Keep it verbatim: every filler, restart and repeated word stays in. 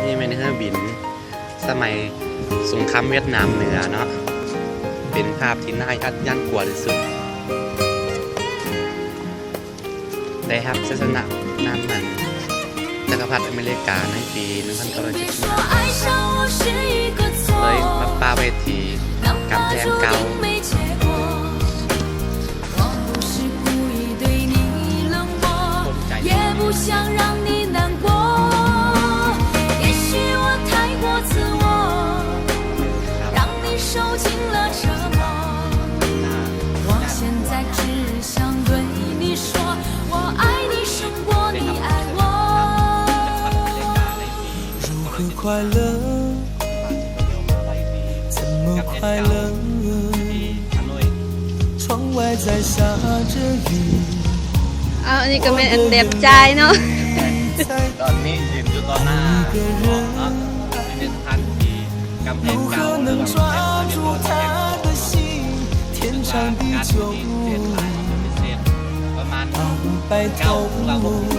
นี่เป็นเครื่องบินสมัยสงครามเวียดนามเหนือเนาะ เป็นภาพที่น่าหวาดหวั่นกลัวที่สุด ได้รับชัยชนะนำหมั่นจักรพรรดิอเมริกาในปีหนึ่งพันเก้าร้อยเจ็ดสิบห้า เลยมาปาเวทีกำแพงเกา 我不是故意对你冷漠，也不想让你难过。也许我太过自我，让你受尽了折磨。我现在只想对你说，我爱你胜过你爱我。如何快乐？怎么快乐？窗外在下着雨。 Aa, aqnyir กำลัง đẹp trai nar. ตอนนี้ยืนอยู่ต่อหน้าหอพักพิพิธภัณฑ์ที่กำแพงเกา หรือว่าแผนที่เรียกว่าแผนที่เกา ซึ่งว่าการที่เสร็จหลายมันเป็นเศษประมาณเก้า พวกเราก็คือ